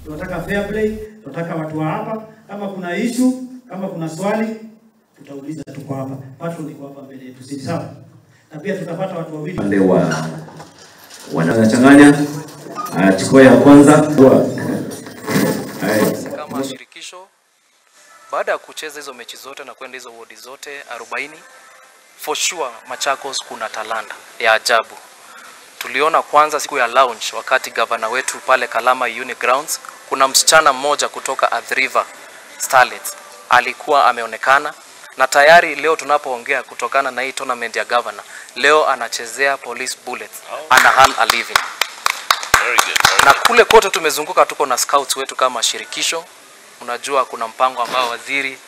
Tunataka fair play, tunataka watu wa hapa. Kama kuna issue, kama kuna swali, tutauliza, tuko hapa. Patron iko hapa mbele yetu, si sawa? Na pia tutapata watu wawili. Pande wa wanachanganya. Chukua ya kwanza. Kama shirikisho, baada ya kucheza hizo mechi zote na kwenda hizo wodi zote 40, for sure Machakos kuna talanta ya ajabu. Tuliona kwanza siku ya launch wakati gavana wetu pale Kalama Uni Grounds, kuna msichana mmoja kutoka Athi River Starlets alikuwa ameonekana, na tayari leo tunapoongea kutokana na hii tournament ya governor, leo anachezea Police Bullets, ana earn a living. Very good, very Na kule kote tumezunguka, tuko na scouts wetu kama shirikisho. Unajua kuna mpango ambao waziri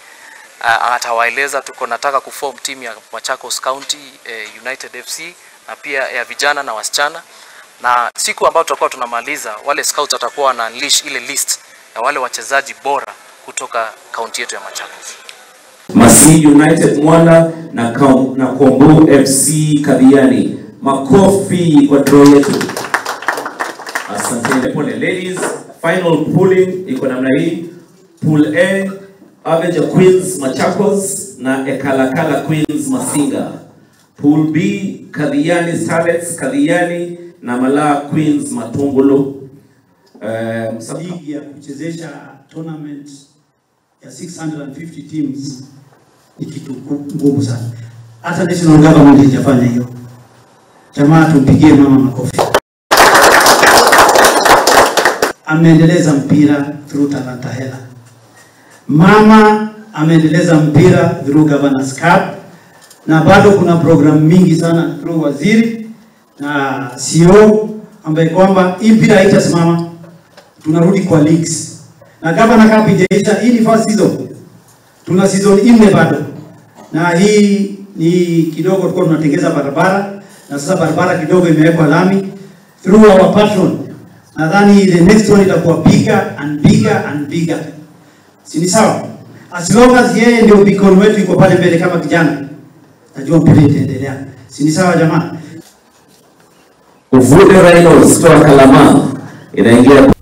atawaeleza. Tuko nataka kuform team ya Machakos County United FC na pia ya vijana na wasichana, na siku ambayo tutakuwa tunamaliza, wale scouts watakuwa wana unleash ile list ya wale wachezaji bora kutoka kaunti yetu ya Machakos. Masi United Mwala na Kombo FC Kadhiani. Makofi kwa draw yetu. Asante. Pole ladies, final pooling iko namna hii. Pool A, Avenger Queens Machakos na Ekalakala Queens Masinga. Pool B, Kadhiani Starlets Kadhiani na Malaa Queens Matungulu. Ligi ya kuchezesha tournament ya 650 teams ni kitu ngumu sana. Hata national government haijafanya hiyo. Jamaa, tumpigie mama makofi. Ameendeleza mpira through Talanta Hela. Mama ameendeleza mpira through Governors Cup, na bado kuna program mingi sana through waziri na CEO ambaye kwamba hii mpira haitasimama. Tunarudi kwa leagues. Na Governor Cup ijaisha, hii ni first season. Tuna season 4 bado. Na hii ni kidogo tulikuwa tunatengeza barabara, na sasa barabara kidogo imewekwa lami through our patron. Nadhani the next one itakuwa bigger and bigger and bigger. Si ni sawa? As long as yeye ndio beacon wetu iko pale mbele kama kijana, najua mpira itaendelea. Si ni sawa jamaa? Uvude Rhinos kutoka Kalama inaingia